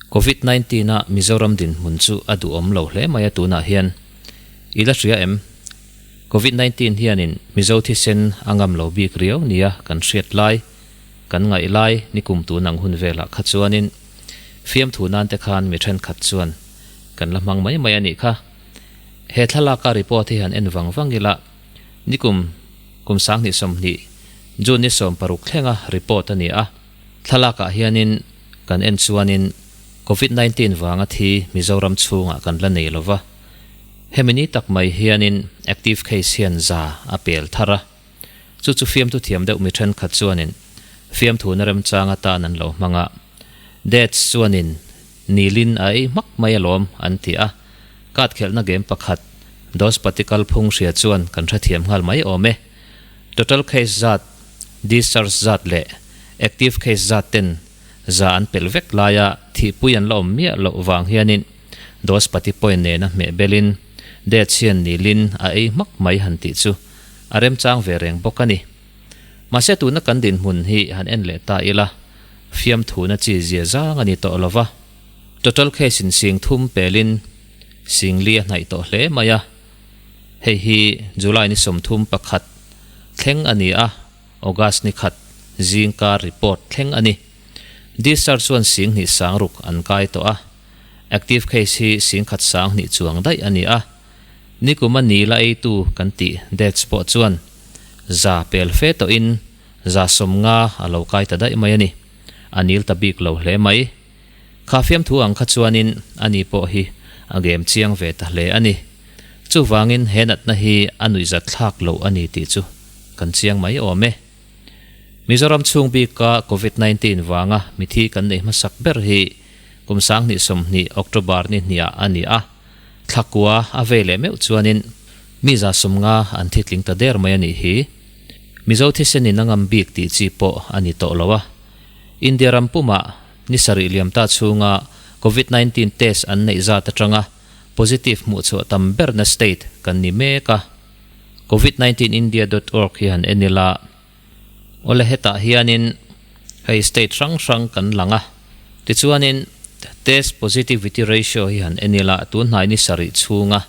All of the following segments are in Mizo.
Covid 19 a Mizoram dinhmun chu a duhawm lo hle mai a tunah hian. I la hria em? Covid 19 hianin Mizo thisen a ngam lo bik riau nia kan hriat lai, kan ngaih lai nikum tun ang hun velah kha chuanin fiamthu nan te khan mi thenkhat chuan kan la hmang mai mai a nih kha. He thlalaka report hi han en vang vang ila nikum kum 2020 June ni 16 thlenga report a ni a. Thlalakah hianin kan en chuanin Covid 19 vanga thi Mizoram chhungah kan la nei lova. Hemi ni tak mai hianin active case hian za a pel thar a. Chu chu fiamthu thiam deuh mi thenkhat chuanin fiamthu na remchang atan an lo hmang a. Deaths chuanin nilin a ei hmak mai alawm an ti a. Card khelhna game pakhat dos pati kalphung hria chuan kan hrethiam nghal mai awm e. Total case zat, discharge zat leh active case zat ten za an pelh vek laia thihpui an la awm miah loh vang hianin dos pati point nena hmeh belin deaths hian nilin a ei hmak mai han tih chu a remchang ve reng bawk a ni. Mahse tuna kan dinhmun hi han en leh ta ila, fiamthuna chi zia zang a ni tawh lova. Total case in sing thum pelin sing li a hnaih tawh hle mai a. Hei hi July ni 31 thleng a ni a, August ni khat zingkar report thleng a ni. Discharge chuan sing hnih sang ruk an kai tawh a. Active case hi sing khat sang hnih chuang daih a ni a. Nikuma ni la eitu kan tih deaths pawh chuan za pel fe tawhin za 50 a lo kai ta daih mai a ni. A nil ta bik lo hle mai. Kha fiamthu ang kha chuanin ani pawh hi a game chiang ve ta hle a ni. Chuvangin he natna hi a nuihzat thlak loh a ni tih chu kan chiang mai awm e. Mizoram chhung bika Covid 19 vanga mithi kan nei hmasak ber hi kum 2020 October ni hniah a ni a. Thlakua a vei leh meuh chuanin mi za 50 an thi tling ta der mai a nih hi. Mizo thisenin a ngam bik tih chi pawh a ni tawh lo a. India ram pumah ni sarih liam ta chhunga Covid 19 test an neih zat atanga positive hmuh chhuah tam berna state kan ni mek a. Covid19india.org hi han en ila. Awle hetah hianin hei state hrang hrang kan lang a. Tichuanin test positivity ratio hi han en ila tun hnai ni sarih chhunga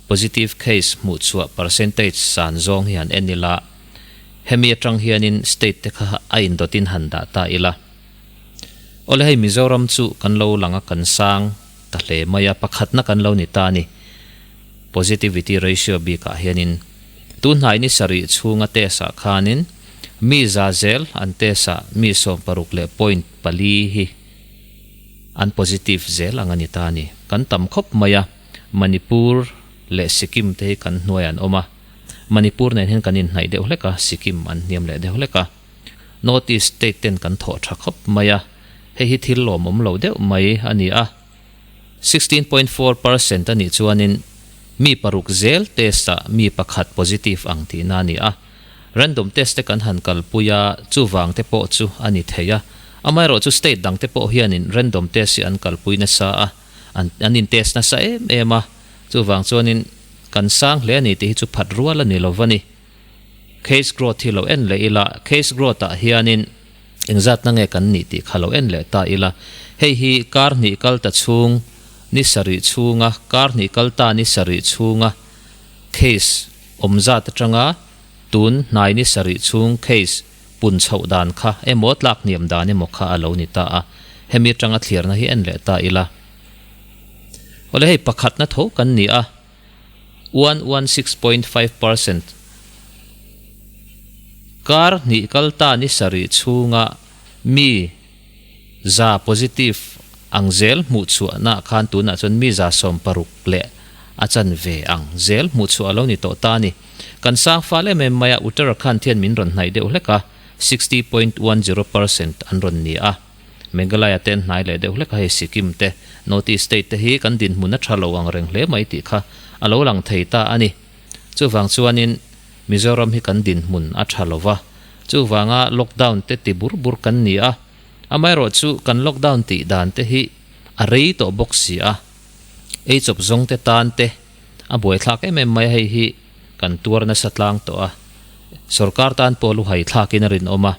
positive case hmuh chhuah percentage san zawng hi han en ila. Hemi atang hianin state te kha a indawtin han dah ta ila. Awle hei Mizoram chu kan lo lang a kan sang ta hle mai a pakhatna kan lo ni ta ni. Positivity ratio bikah hianin tun hnai ni sarih chhunga test ah khanin mi za zel an test ah mi 60 leh point pali hi an positive zel ang a ni ta ni. Kan tam khawp mai a, Manipur leh Sikkim te hi kan hnuai an awm a. Manipur nen hian kan inhnaih deuh hlek a, Sikkim an hniam leh deuh hlek a. North East state ten kan thawh tha khawp mai a, hei hi thil lawmawm lo deuh mai a ni a. 16.4% a nih chuanin mi paruk zel test ah mi pakhat positive ang tihna a ni a. Random test te kan han kalpui a, chuvang te pawh chu a ni thei a. Amaherawh chu state dang te pawh hianin random test hi an kalpui nasa a, an an in test nasa em em a. Chuvang chuanin kan sang hle a ni tih hi chu phat rual a ni lo va ni. Case growth hi lo en leh ila, case growth ah hianin engzat na nge kan nih tih kha lo en leh ta ila. Hei hi kar hnih kal ta chhung ni sarih chhunga kar hnih kal ta ni sarih chhunga case awm zat atanga tun hnai ni sarih chhung case pun chhoh dan kha emaw tlak hniam dan emaw kha a lo ni ta a. Hemi atanga thlirna hi en leh ta ila. Awle hei pakhatna tho kan ni a, 116.5% kar hnih kal ta ni sarih chhunga mi za positive ang zel hmuh chhuahna khan tunah chuan mi za 60 leh a chan ve ang zel hmuh chhuah a lo ni tawh ta ni. Kan sang fal em em mai a, Uttarakhand hian min rawn hnaih deuh hlek a, 60.10% an rawn ni a. Meghalaya te an hnai leh deuh hlek a, hei Sikkim te, North East state te hi kan dinhmun a tha lo ang reng hle mai tih kha a lo lang thei ta a ni. Chuvang chuanin Mizoram hi kan dinhmun a tha lo va, chuvanga lockdown te ti bur bur kan ni a, amaherawh chu kan lockdown tih dan te hi a rei tawh bawk si a, ei chawp zawng te tan te a buaithlak em em mai a, hei hi kan tuar nasa tlang tawh a, sorkar tan pawh luhai thlakin a rinawm a.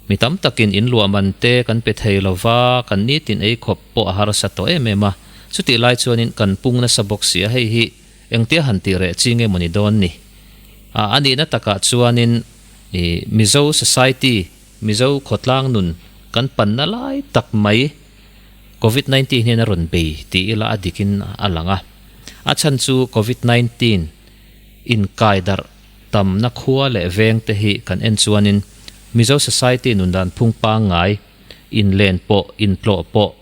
Mi tam takin in luah man te kan pe thei lo va, kan nitin ei khawp pawh a harsa tawh em em a. Chutih lai chuanin kan pung nasa bawk si a, hei hi engtia han tih reh chi nge maw ni dawn ni? A, a nihna takah chuanin i Mizo society, Mizo khawtlang nun kan panna lai tak mai Covid 19 hian a rawn bei ti ila a dikin a lang a. A chhan chu Covid 19 inkai darh tamna khua leh veng te hi kan en chuanin Mizo society nun dan phung pangngai, inlen pawh, intlawh pawh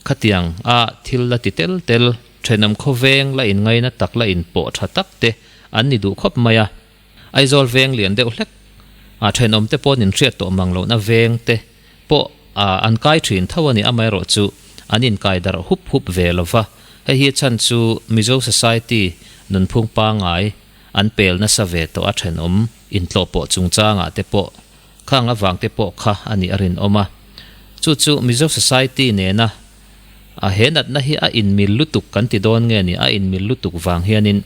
khatiang a thil la ti tel tel, thenawm khawveng la inngaina tak la inpawh tha tak te an ni duh khawp mai a. Aizawl veng lian deuh hlek a thenawm te paw'n inhriat tawh mang lohna veng te pawh an kai thin tho a ni, amaherawhchu an inkai darh hup hup ve lo va, hei hi chhan chu Mizo society nunphung pangngai an pel nasa ve tawh a thenawm intlawh pawh chungchangah te pawh khang avang te pawh kha a nih a rinawm a, chu chu Mizo society nena a he natna hi a inmil lutuk kan ti dawn nge ni, a inmil lutuk vang hianin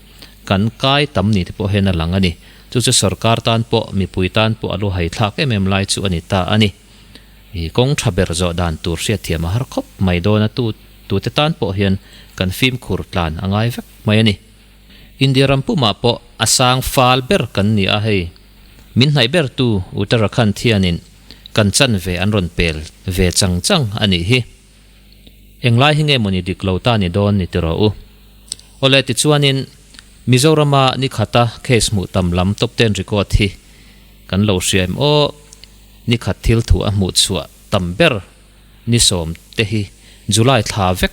kan kai tam ni te pawh hian a lang a ni. Chu chu sorkar tan pawh mipui tan pawh a lu haithlak em em lai chu a ni ta a ni. I kawng tha ber zawh dan tur hriatthiam a har khawp mai dawn a, tu tute tan pawh hian kan fimkhur tlan a ngai vek mai a ni. India ram pumah pawh a sang fal ber kan ni a hei. Min hnaih ber tu Uttarakhand hianin kan chanve an rawn pel ve chang chang a nih hi. Englai hi nge mawni dik lo ta ni dawn ni tiraw u. Awle tichuanin Mizorama ni khata case hmuh tam lam top ten record hi kan lo hria em aw. Ni khat thil thu a hmuh chhuah tam ber ni sawm te hi July thla vek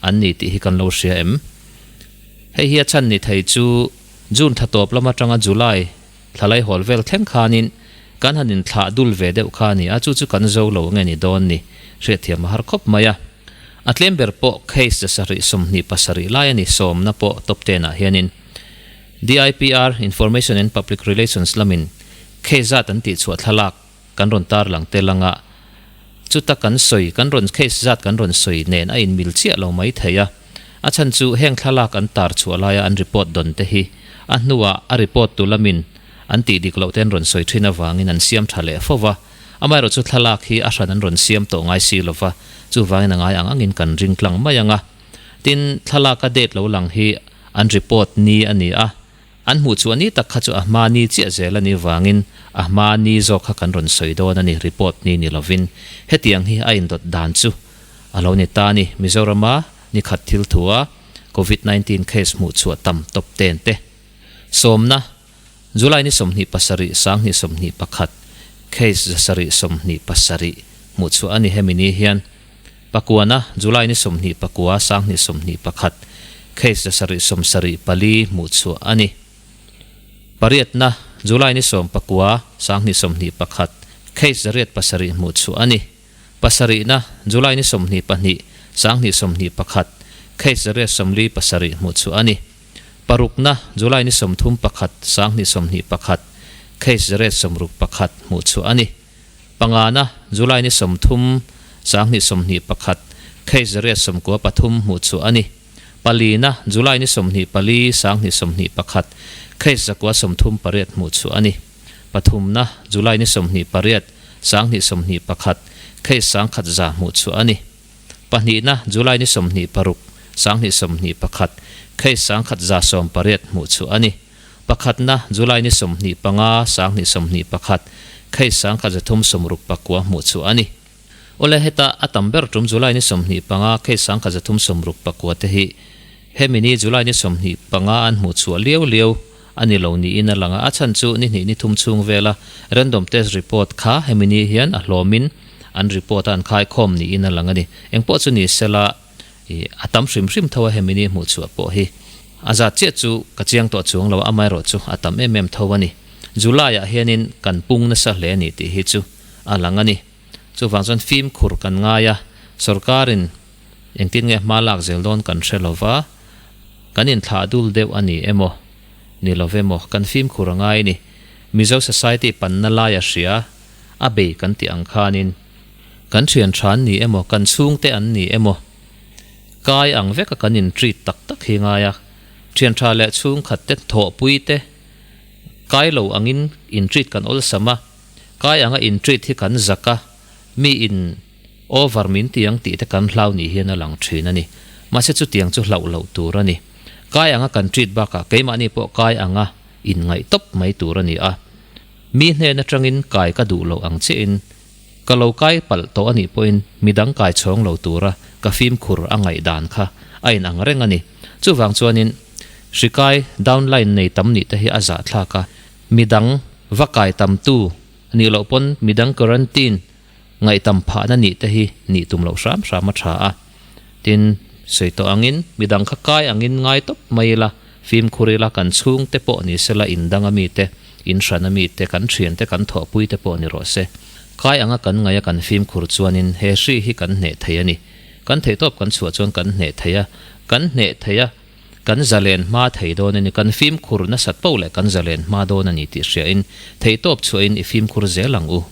an ni tih hi kan lo hria em? Hei hi a chhan ni thei chu June thla tawp lam atanga July thla laihawl vel thleng khanin kan han inthlah dul ve deuh kha a ni a, chu chu kan zo lo nge ni dawn ni hriatthiam a har khawp mai a. A tlem ber pawh case zasarih 27 lai a ni sawmna pawh top ten ah hianin DIPR, Information and Public Relations lamin case zat an tihchhuah thlalak kan rawn tarlang tel anga chuta kan sawi kan rawn case zat kan rawn sawi nen a inmil chiah lo mai thei a, a chhan chu heng thlalak an tar chhuah laia an report dawn te hi a hnuah a report tu lamin an tih dik loh te an rawn sawi thin avangin an siam tha leh fo va, amaherawh chu thlalak hi a hran an rawn siam tawh ngai si lo va, chuvangin a ngai ang angin kan ring tlang mai anga tin thlalaka date lo lang hi an report ni a ni a. An hmuh chu a ni tak kha chu a hma ni chiah zel a nih vangin a hma ni zawk kha kan rawn sawi dawn a ni, report ni ni lovin. Hetiang hi a indawt dan chu a lo ni ta a ni. Mizorama ni khat thil thua Covid 19 case hmuh chhuah tam top ten te. Sawmna, July ni 27, 2021 case 727 hmuh chhuah a ni hemi ni hian. Pakuana, July ni 29, 2021, case 774 hmuh chhuah a ni. Pariatna, July ni 19, 2021, case 807 hmuh chhuah a ni. Pasarihna, July ni 22, 2021, case 847 hmuh chhuah a ni. Parukna, July ni 31, 2021, case 861 hmuh chhuah a ni. Pangana, July ni 30, 2021, case 893 hmuh chhuah a ni. Palina, July ni 24, 2021, case 938 hmuh chhuah a ni. Pathumna, July ni 28, 2021, case 1100 hmuh chhuah a ni. Pahnihna, July ni 26, 2021, case 1118 hmuh chhuah a ni. Pakhatna, July ni 25, 2021, case 1369 hmuh chhuah a ni. Awle, heta a tam ber tum July ni 25, case 1369 te hi hemi ni July ni 25 an hmuh chhuah liau liau a ni lo niin a lang a, a chhan chu ni hnih ni thum chhung vela random test report kha hemi ni hian a hlawmin an report a an khaikhawm niin a lang a ni. Engpawh chu ni sela, I a tam hrim hrim tho a hemi ni hmuh chhuah pawh hi a zat chiah chu ka chiang tawh chuang lo a, amaherawh chu a tam em em tho a ni. July ah hianin kan pung nasa hle a ni tih hi chu a lang a ni. Chuvang chuan fimkhur kan ngai a, sorkarin engtin nge hma lak zel dawn kan hre lo va, kan inthlah dul deuh a ni emaw ni lo ve maw kan fimkhur a ngai a ni. Mizo society panna lai a hria a bei kan tih ang khanin, Kan thian tha an ni emaw, kan chhungte an ni emaw, kai ang veka kan in treat tak tak hi ngai a, thian tha leh chhungkhat te thawhpui te kai lo angin in treat kan awlsam a, Kai anga in treat hi kan zak a, mi in over min ti ang tih te kan hlau ni hian a lang thin a ni. Mahse chutiang chu hlauh loh tur a ni. Kai anga kan treat bakah keimahni pawh kai anga in ngaih tawp mai tur a ni a. Mi hnen atangin kai ka duh loh ang chiahin ka lo kai palh tawh a nih pawhin midang kai chhawng lo tura ka fimkhur a ngaih dan kha a in ang reng a ni. Chuvang chuanin hri kai downline nei tam nih te hi a zahthlak a, midang va kai tamtu nih loh pawn midang quarantine ngaihtam phahna nih te hi nih tum loh hram hram a tha a. Tin, sawi tawh angin midang kha kai angin ngai tawp mai ila, fimkhur ila kan chhungte pawh ni sela indang a mite, inhran a mite, kan thiante kan thawhpui te pawh ni rawh se. Kai anga kan ngaih a kan fimkhur chuanin he hri hi kan hneh thei a ni. Kan theihtawp kan chhuah chuan kan hneh thei a, kan hneh thei a, kan zalen hma thei dawn a ni, kan fimkhur nasat poh leh kan zalen hma dawn a ni tih hriain theihtawp chhuahin i fimkhur zel ang u.